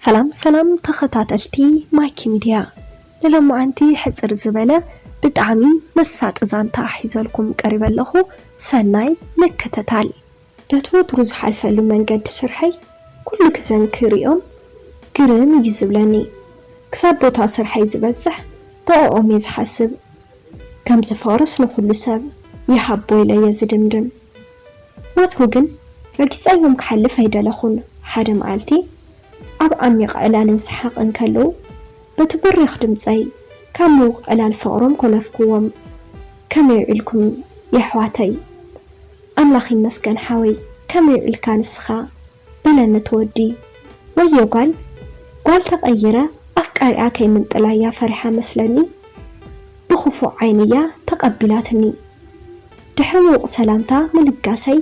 ሰላም ሰላም ተኸታተልቲ ማይኪ ሚድያ፣ ንሎማዓንቲ ሕጽር ዝበለ ብጣዕሚ መሳጢ ዛንታ ሒዘልኩም ቀሪበ ኣለኹ። ሰናይ ምክትታል። በቲ ወትሩ ዝሓልፈሉ መንገዲ ስርሐይ ኩሉ ግዘ እንክሪኦም ግርም እዩ ዝብለኒ። ክሳብ ቦታ ስርሐይ ዝበጽሕ ብእኦም እየ ዝሓስብ። ከምዚ ፍቕርስ ንኹሉ ሰብ ይሃቦ ኢለ እየ ዝድምድም። ወትሩ ግን ረጊጸዮም ክሓልፍ ኣይደለኹን። ሓደ መዓልቲ ኣብ ዓሚቕ ዕላልን ሰሓቕን ከለዉ በቲ በሪኽ ድምጸይ ካብ ምዉቕ ዕላል ፍቕሮም ኮነፍክዎም። ከመይ ውዒልኩም የሕዋተይ? ኣምላኽ ይመስገን ሓወይ፣ ከመይ ውዒልካ ንስኻ? በለኒ እቲ ወዲ። ወዮ ጓል፣ ጓል ተቐይረ ኣፍቃሪኣ ከይምንጥላያ ፈሪሓ መስለኒ ብኽፉእ ዓይኒ እያ ተቐቢላትኒ። ድሕሪ ምዉቕ ሰላምታ ምልጋሰይ፣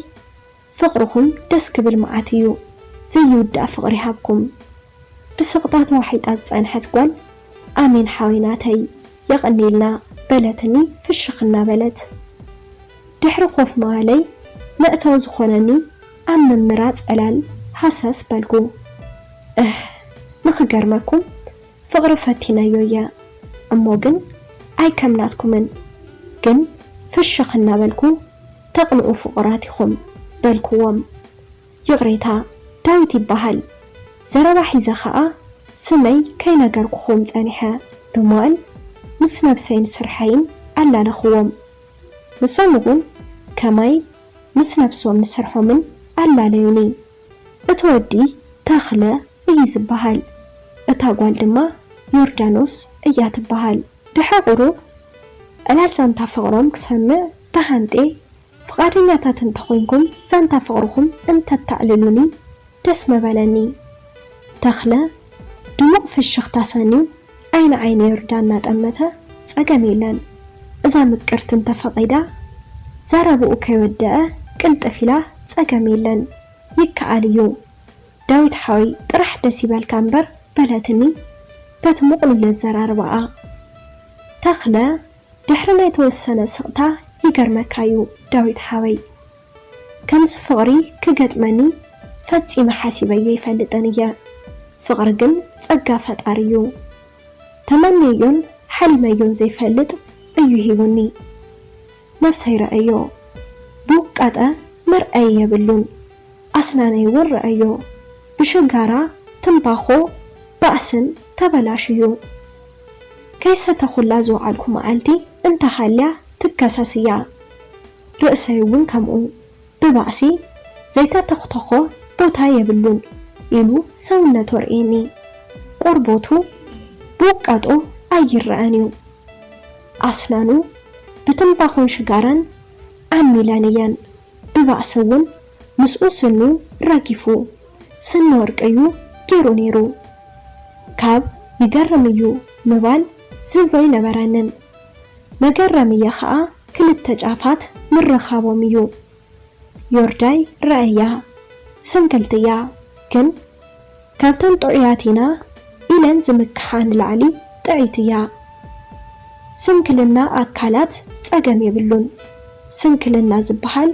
ፍቕርኹም ደስ ክብል መዓት እዩ፣ ዘይውዳእ ፍቕሪ ይሃብኩም። ብስቕታ ተዋሒጣ ዝጸንሐት ጓል፣ ኣሜን ሓወይ ናተይ፣ የቐንየልና በለትኒ ፍሽኽ እናበለት። ድሕሪ ኮፍ ምባለይ መእተዊ ዝኾነኒ ኣብ ምምራጽ ዕላል ሃሰስ በልኩ። እህ፣ ንኽገርመኩም ፍቕሪ ፈቲነዮ እየ፣ እሞ ግን ኣይከምናትኩምን። ግን ፍሽኽ እናበልኩ ተቕንኡ ፍቑራት ኢኹም በልኩዎም። ይቕሬታ፣ ዳዊት ይበሃል። ዘረባ ሒዘ ኸኣ ስመይ ከይነገርኩኹም ጸኒሐ ብምባል ምስ ነብሰይን ስርሐይን ኣላለኹዎም። ንሶም እውን ከማይ ምስ ነብሶምን ስርሖምን ኣላለዩኒ። እቲ ወዲ ተኽለ እዩ ዝበሃል፣ እታ ጓል ድማ ዮርዳኖስ እያ ትበሃል። ድሕሪ ቁሩብ ዕላል ዛንታ ፍቕሮም ክሰምዕ ተሃንጥየ፣ ፍቓደኛታት እንተኾይንኩም ዛንታ ፍቕርኹም እንተተዕልሉኒ ደስ ምበለኒ። ተኽለ ድሙቕ ፍሽኽታ ሰንዩ ዓይኒ ዓይኒ ዮርዳ እናጠመተ፣ ጸገም የለን፣ እዛ ምቅርቲ እንተፈቒዳ፣ ዘረብኡ ከይወደአ ቅልጥፍ ኢላ፣ ጸገም የለን፣ ይከኣል እዩ፣ ዳዊት ሓወይ ጥራሕ ደስ ይበልካ እምበር በለትኒ በቲ ምቕሉል ኣዘራርባኣ። ተኽለ ድሕሪ ናይ ተወሰነ ስቕታ፣ ይገርመካ እዩ ዳዊት ሓወይ፣ ከምዚ ፍቕሪ ክገጥመኒ ፈጺመ ሓሲበዮ ኣይፈልጥን እየ። ፍቕሪ ግን ጸጋ ፈጣሪ እዩ። ተመንየዮን ሓሊመዮን ዘይፈልጥ እዩ ሂቡኒ። ነብሰይ ረኣዮ፣ ብውቃጠ መርኣዪ የብሉን። ኣስናነይ እውን ረኣዮ፣ ብሽጋራ፣ ትምባኾ፣ ባእስን ተበላሽዩ። ከይሰተኹላ ዝወዓልኩ መዓልቲ እንተሃልያ ትከሰስ እያ። ርእሰይ እውን ከምኡ። ብባእሲ ዘይተተኽተኾ ቦታ የብሉን ኢሉ ሰውነቱ ኣርእየኒ። ቆርበቱ ብውቃጦ ኣይረኣን እዩ። ኣስናኑ ብትምባኾን ሽጋራን ዓሚለን እየን። ብባእሲ እውን ምስኡ ስኑ ረጊፉ፣ ስኒ ወርቂ እዩ ገይሩ ነይሩ። ካብ ይገርም እዩ ምባል ዝብሎ ኣይነበረንን። መገረምየ ኸኣ ክልተ ጫፋት ምርኻቦም እዩ። ዮርዳይ ረኣያ፣ ስንክልቲ እያ፣ ግን ካብተን ጥዑያት ኢና ኢለን ዝምክሓ ንላዕሊ ጥዕይቲ እያ። ስንክልና ኣካላት ጸገም የብሉን። ስንክልና ዝበሃል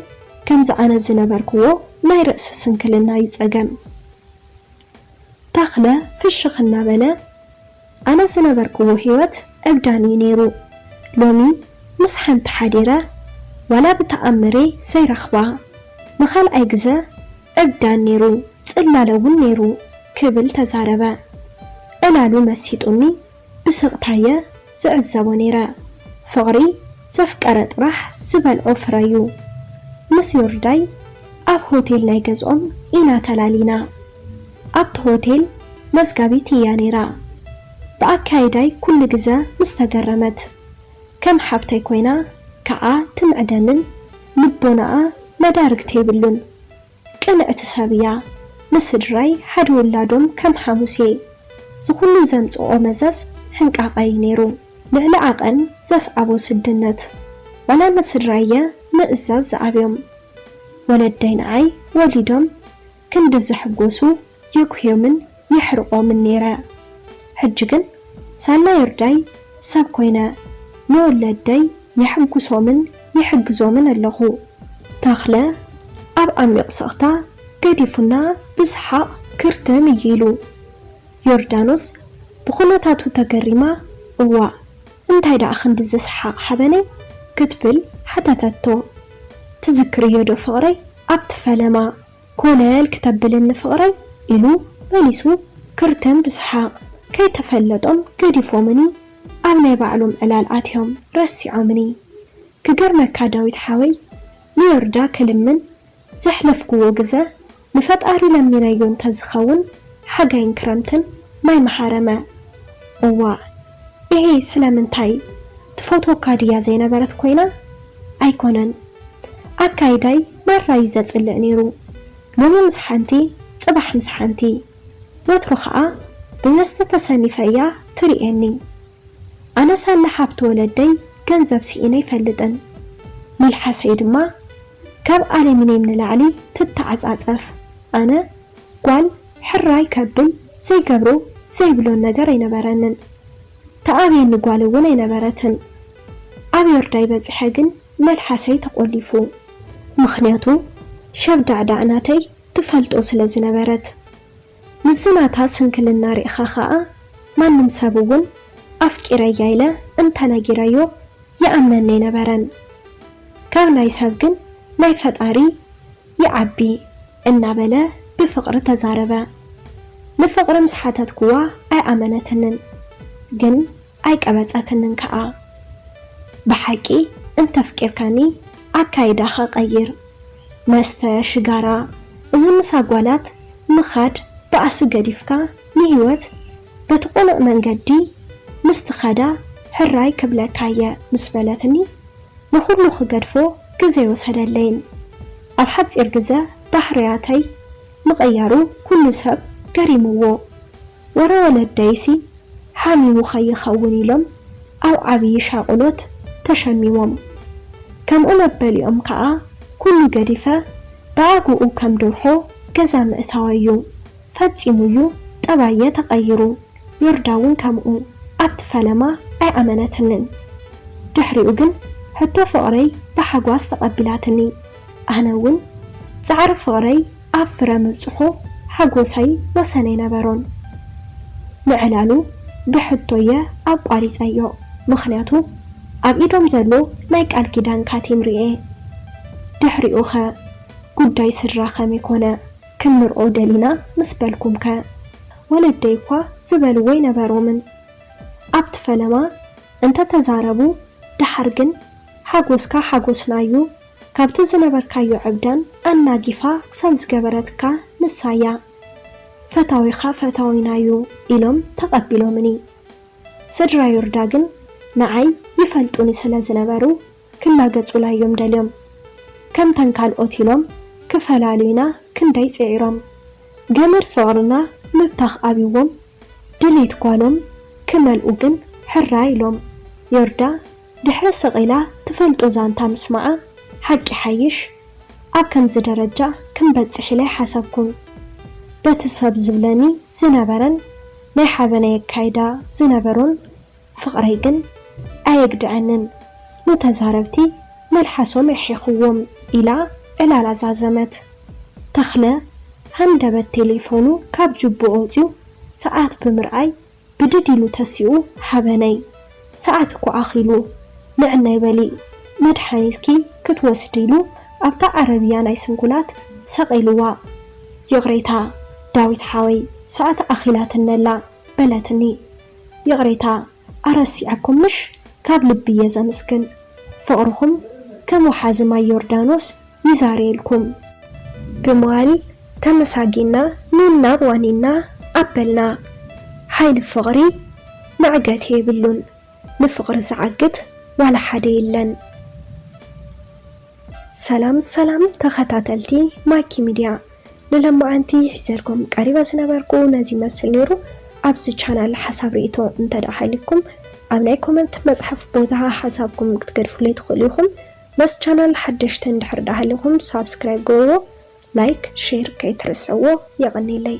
ከምዚ ኣነ ዝነበርክዎ ናይ ርእሲ ስንክልና እዩ ጸገም። ተኽለ ፍሽኽ እናበለ፣ ኣነ ዝነበርክዎ ህይወት ዕብዳን እዩ ነይሩ። ሎሚ ምስ ሓንቲ ሓዲረ ዋላ ብተኣምሬ ዘይረኽባ፣ ንኻልኣይ ግዘ ዕብዳን ነይሩ፣ ጽላለ እውን ነይሩ ክብል ተዛረበ። ዕላሉ መሲጡኒ ብስቕታየ ዝዕዘቦ ነይረ። ፍቕሪ ዘፍቀረ ጥራሕ ዝበልዖ ፍረ'ዩ። ምስ ዮርዳይ ኣብ ሆቴል ናይ ገዝኦም ኢና ተላሊና። ኣብቲ ሆቴል መዝጋቢት እያ ነይራ። ብኣካይዳይ ኩሉ ግዘ ምስ ተገረመት፣ ከም ሓብተይ ኮይና ከኣ ትምዕደንን ልቦናኣ መዳርግቲ የብሉን። ቅንዕቲ ሰብ እያ። ንስድራይ ሓደ ውላዶም ከም ሓሙስ እየ። ዝኹሉ ዘምጽኦ መዘዝ ሕንቃቐ እዩ ነይሩ። ልዕሊ ዓቐን ዘስዓቦ ስድነት፣ ዋላ ንስድራየ ምእዛዝ ዝኣብዮም። ወለደይ ንዓይ ወሊዶም ክንዲ ዝሕጎሱ የጉህዮምን የሕርቖምን ነይረ። ሕጂ ግን ሳላ ዮርዳይ ሰብ ኮይነ፣ ንወለደይ የሕጉሶምን ይሕግዞምን ኣለኹ። ተኽለ ኣብ ዓሚቕ ስቕታ ገዲፉና ብሰሓቕ ክርትም እዩ ኢሉ። ዮርዳኖስ ብኹነታቱ ተገሪማ፣ "እዋእ፣ እንታይ ደኣ ክንዲ ዝስሓቕ ሓበነይ?" ክትብል ሓተተቶ። "ትዝክርዮ ዶ ፍቕረይ?" ኣብቲ ፈለማ ኮለል ክተብልኒ ፍቕረይ ኢሉ መሊሱ ክርተም ብሰሓቕ። ከይተፈለጦም ገዲፎምኒ ኣብ ናይ ባዕሎም ዕላል ኣትዮም ረሲዖምኒ። ክገርመካ ዳዊት ሓወይ፣ ንዮርዳ ክልምን ዘሕለፍክዎ ግዘ ንፈጣሪ ለሚነዮ እንተዝኸውን ሓጋይን ክረምትን ማይ ምሃረመ። እዋእ፣ ኢሂ ስለምንታይ? ትፈትወካ ድያ ዘይነበረት ኮይና? ኣይኮነን። ኣካይዳይ ማራ እዩ ዘጽልእ ነይሩ። ሎሚ ምስ ሓንቲ፣ ጽባሕ ምስ ሓንቲ። ወትሩ ኸኣ ብመስተ ተሰኒፈ እያ ትርእየኒ። ኣነ ሳላ ሃብቲ ወለደይ ገንዘብ ስኢነ ኣይፈልጥን። መልሓሰይ ድማ ካብ ኣሉሚንየም ንላዕሊ ትተዓጻጸፍ። ኣነ ጓል ሕራይ ከብል ዘይገብሮ ዘይብሎን ነገር ኣይነበረንን። ተኣብየኒ ጓል እውን ኣይነበረትን። ኣብ ዮርዳይ በጺሐ ግን መልሓሰይ ተቖሊፉ። ምኽንያቱ ሸብዳዕዳዕ ናተይ ትፈልጦ ስለ ዝነበረት። ምስዚ ናታ ስንክልና ሪእኻ ኸኣ ማንም ሰብ እውን ኣፍቂረያ ኢለ እንተነጊረዮ ይኣምነኒ ኣይነበረን። ካብ ናይ ሰብ ግን ናይ ፈጣሪ ይዓቢ እናበለ ብፍቕሪ ተዛረበ። ንፍቕሪ ምስ ሓተትክዋ ኣይኣመነትንን፣ ግን ኣይቀበጸትንን ከኣ። ብሓቂ እንተፍቂርካኒ ኣካይዳኻ ቀይር። መስተ፣ ሽጋራ፣ እዚ ምስ ኣጓላት ምኻድ ባእሲ ገዲፍካ ንህይወት በቲ ቅኑዕ መንገዲ ምስ ትኸዳ ሕራይ ክብለካ እየ ምስ በለትኒ፣ ንኹሉ ክገድፎ ግዜ ኣይወሰደለይን። ኣብ ሓጺር ግዘ ባህርያተይ ምቕያሩ ኩሉ ሰብ ገሪምዎ። ወረ ወለደይሲ ሓሚሙ ከይኸውን ኢሎም ኣብ ዓብዪ ሻቕሎት ተሸሚሞም። ከምኡ መበሊኦም ከኣ ኩሉ ገዲፈ ብኣግኡ ከም ደርሆ ገዛ ምእታወ እዩ። ፈጺሙ እዩ ጠባየ ተቐይሩ። ዮርዳ እውን ከምኡ ኣብቲ ፈለማ ኣይኣመነትንን። ድሕሪኡ ግን ሕቶ ፍቕረይ ብሓጓስ ተቐቢላትኒ። ኣነ እውን ጻዕሪ ፍቕረይ ኣብ ፍረ ምብጽሑ ሓጎሰይ ወሰን ኣይነበሮን። ንዕላሉ ብሕቶ'የ ኣቋሪጸዮ፣ ምኽንያቱ ኣብ ኢዶም ዘሎ ናይ ቃል ኪዳን ካቲም ርእየ። ድሕሪኡኸ ጉዳይ ስድራ ከመይ ኮነ? ክንርኦ ደሊና ምስ በልኩምከ? ወለደይ እኳ ዝበልዎ ኣይነበሮምን። ኣብቲ ፈለማ እንተ ተዛረቡ፣ ደሓር ግን ሓጎስካ ሓጎስና'ዩ፣ ካብቲ ዝነበርካዮ ዕብዳን ኣናጊፋ ሰብ ዝገበረትካ ንሳ'ያ። ፈታዊኻ ፈታዊና'ዩ ኢሎም ተቐቢሎምኒ። ስድራ ዮርዳ ግን ንዓይ ይፈልጡኒ ስለ ዝነበሩ ክላገጹላ እዮም ደልዮም። ከምተን ካልኦት ኢሎም ክፈላልዩና ክንደይ ጽዒሮም። ገመድ ፍቕርና ምብታኽ ኣብይዎም ድሌት ጓሎም ክመልኡ ግን ሕራይ ኢሎም። ዮርዳ ድሕሪ ስቕ ኢላ ትፈልጦ ዛንታ ምስማዓ ሓቂ ይሓይሽ ኣብ ከምዚ ደረጃ ክንበጽሕ ኢለ ኣይሓሰብኩን። በቲ ሰብ ዝብለኒ ዝነበረን ናይ ሓበነይ ኣካይዳ ዝነበሮን ፍቕረይ ግን ኣየግድዐንን። ንተዛረብቲ መልሓሶም የሒኽዎም ኢላ ዕላላ ዛዘመት። ተኽለ ሃንደበት ቴሌፎኑ ካብ ጅቡኡ ኣውጺኡ ሰዓት ብምርኣይ ብድድ ኢሉ ተሲኡ ሃበነይ። ሰዓት እኮ ኣኺሉ፣ ንዕናይ በሊ መድሓኒትኪ ክትወስዲ ኢሉ ኣብታ ዓረብያ ናይ ስንኩላት ሰቒልዋ። ይቕሬታ ዳዊት ሓወይ፣ ሰዓት ኣኺላትኒ ኣላ በለትኒ። ይቕሬታ ኣረሲዐኩም ምሽ? ካብ ልቢ እየ ዘምስግን። ፍቕርኹም ከም ወሓዚ ማይ ዮርዳኖስ ይዛረየልኩም። ብምባል ተመሳጊና ንናብ ዋኒና ኣበልና። ሓይሊ ፍቕሪ መዕገቲ የብሉን። ንፍቕሪ ዝዓግት ዋላ ሓደ የለን። ሰላም ሰላም ተኸታተልቲ ማኪ ሚድያ፣ ንለማዓንቲ ሒዘልኩም ቀሪበ ዝነበርኩ ነዚ ይመስል ነይሩ። ኣብዚ ቻናል ሓሳብ ርእይቶ እንተ ደኣ ሃልይኩም ኣብ ናይ ኮመንት መጽሓፍ ቦታ ሓሳብኩም ክትገድፉለይ ትኽእሉ ኢኹም። ነዚ ቻናል ሓደሽቲ እንድሕር ደኣ ሃሊኹም ሳብስክራይብ ግበርዎ፣ ላይክ ሼር ከይትርስዕዎ። የቐንየለይ።